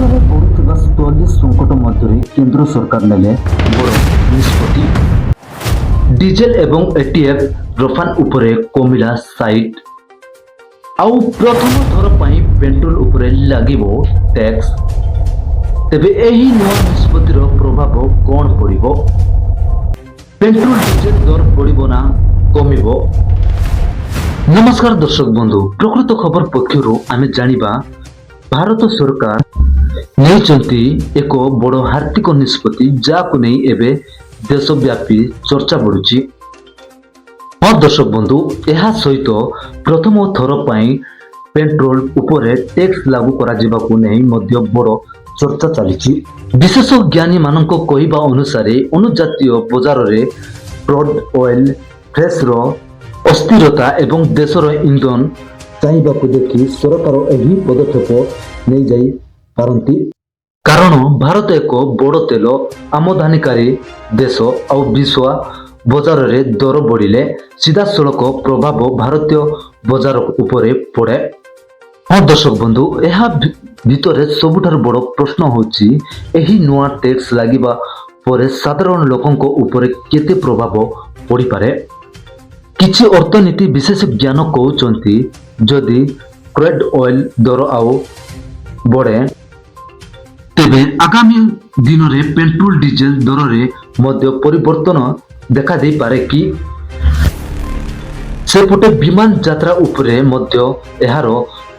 ଦେଶରେ ବଢ଼ୁଥିବା ସ୍ଥଳୀ ସଙ୍କଟ ମଧ୍ୟରେ କେନ୍ଦ୍ର ସରକାର ନେଲେ ବଡ଼ ନିଷ୍ପତ୍ତି। ଡିଜେଲ ଏବଂ ଏଟିଏଫ୍ ରଫାନ ଉପରେ କମିଲା ସାଇଟ୍। ଆଉ ପ୍ରଥମ ଥର ପାଇଁ ପେଟ୍ରୋଲ ଉପରେ ଲାଗିବ ଟ୍ୟାକ୍ସ। ତେବେ ଏହି ନୂଆ ନିଷ୍ପତ୍ତିର ପ୍ରଭାବ କ'ଣ ପଡ଼ିବ? ପେଟ୍ରୋଲ ଡିଜେଲ ଦର ବଢ଼ିବ ନା କମିବ? ନମସ୍କାର ଦର୍ଶକ ବନ୍ଧୁ, ପ୍ରକୃତ ଖବର ପକ୍ଷରୁ ଆମେ ଜାଣିବା, ଭାରତ ସରକାର ନେଇଛନ୍ତି ଏକ ବଡ଼ ଆର୍ଥିକ ନିଷ୍ପତ୍ତି, ଯାହାକୁ ନେଇ ଏବେ ଦେଶବ୍ୟାପୀ ଚର୍ଚ୍ଚା ବଢ଼ୁଛି। ହଁ ଦର୍ଶକ ବନ୍ଧୁ, ଏହା ସହିତ ପ୍ରଥମ ଥର ପାଇଁ ପେଟ୍ରୋଲ ଉପରେ ଟ୍ୟାକ୍ସ ଲାଗୁ କରାଯିବାକୁ ନେଇ ମଧ୍ୟ ବଡ଼ ଚର୍ଚ୍ଚା ଚାଲିଛି। ବିଶେଷଜ୍ଞାନୀମାନଙ୍କ କହିବା ଅନୁସାରେ, ଅନ୍ତର୍ଜାତୀୟ ବଜାରରେ କ୍ରୁଡ୍ ଅଏଲ ପ୍ରାଇସ୍‌ର ଅସ୍ଥିରତା ଏବଂ ଦେଶର ଇନ୍ଧନ ଚାହିଦାକୁ ଦେଖି ସରକାର ଏହି ପଦକ୍ଷେପ ନେଇଯାଇ ପାରନ୍ତି। କାରଣ ଭାରତ ଏକ ବଡ଼ ତେଲ ଆମଦାନୀକାରୀ ଦେଶ, ଆଉ ବିଶ୍ୱ ବଜାରରେ ଦର ବଢ଼ିଲେ ସିଧାସଳଖ ପ୍ରଭାବ ଭାରତୀୟ ବଜାର ଉପରେ ପଡ଼େ। ହଁ ଦର୍ଶକ ବନ୍ଧୁ, ଏହା ଭିତରେ ସବୁଠାରୁ ବଡ଼ ପ୍ରଶ୍ନ ହେଉଛି, ଏହି ନୂଆ ଟ୍ୟାକ୍ସ ଲାଗିବା ପରେ ସାଧାରଣ ଲୋକଙ୍କ ଉପରେ କେତେ ପ୍ରଭାବ ପଡ଼ିପାରେ? କିଛି ଅର୍ଥନୀତି ବିଶେଷଜ୍ଞ କହୁଛନ୍ତି, ଯଦି କ୍ରୁଡ୍ ଅଏଲ ଦର ଆଉ ବଢ଼େ, ତେବେ ଆଗାମୀ ଦିନରେ ପେଟ୍ରୋଲ ଡିଜେଲ ଦରରେ ମଧ୍ୟ ପରିବର୍ତ୍ତନ ଦେଖାଦେଇପାରେ କି। ସେପଟେ ବିମାନ ଯାତ୍ରା ଉପରେ ମଧ୍ୟ ଏହାର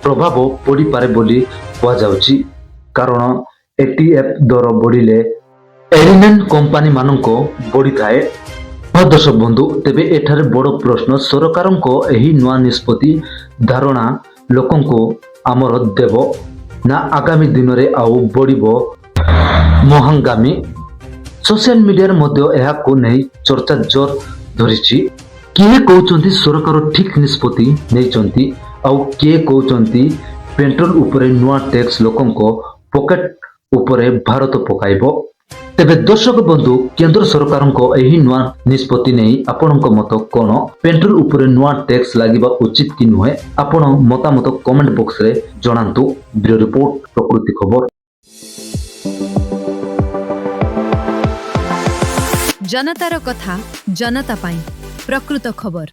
ପ୍ରଭାବ ପଡ଼ିପାରେ ବୋଲି କୁହାଯାଉଛି। କାରଣ ଏଟିଏଫ୍ ଦର ବଢ଼ିଲେ ଏୟାରଲାଇନ୍ କମ୍ପାନୀମାନଙ୍କ ବଢ଼ିଥାଏ। ହଁ ଦର୍ଶକ ବନ୍ଧୁ, ତେବେ ଏଠାରେ ବଡ଼ ପ୍ରଶ୍ନ, ସରକାରଙ୍କ ଏହି ନୂଆ ନିଷ୍ପତ୍ତି ଧାରଣା ଲୋକଙ୍କୁ ଆମର ଦେବ ନା ଆଗାମୀ ଦିନରେ ଆଉ ବଢ଼ିବ ମହାଙ୍ଗାମୀ? ସୋସିଆଲ ମିଡିଆରେ ମଧ୍ୟ ଏହାକୁ ନେଇ ଚର୍ଚ୍ଚା ଜୋର ଧରିଛି। କିଏ କହୁଛନ୍ତି ସରକାର ଠିକ୍ ନିଷ୍ପତ୍ତି ନେଇଛନ୍ତି, ଆଉ କିଏ କହୁଛନ୍ତି ପେଟ୍ରୋଲ ଉପରେ ନୂଆ ଟ୍ୟାକ୍ସ ଲୋକଙ୍କ ପକେଟ ଉପରେ ଭାର ପକାଇବ। ତେବେ ଦର୍ଶକ ବନ୍ଧୁ, କେନ୍ଦ୍ର ସରକାରଙ୍କ ଏହି ନୂଆ ନିଷ୍ପତ୍ତି ନେଇ ଆପଣଙ୍କ ମତ କ'ଣ? ପେଟ୍ରୋଲ ଉପରେ ନୂଆ ଟ୍ୟାକ୍ସ ଲାଗିବା ଉଚିତ କି ନୁହେଁ? ଆପଣ ମତାମତ କମେଣ୍ଟ ବକ୍ସରେ ଜଣାନ୍ତୁ। ବ୍ୟୁରୋ ରିପୋର୍ଟ, ପ୍ରକୃତି ଖବର। ଜନତାର କଥା, ଜନତା ପାଇଁ, ପ୍ରକୃତ ଖବର।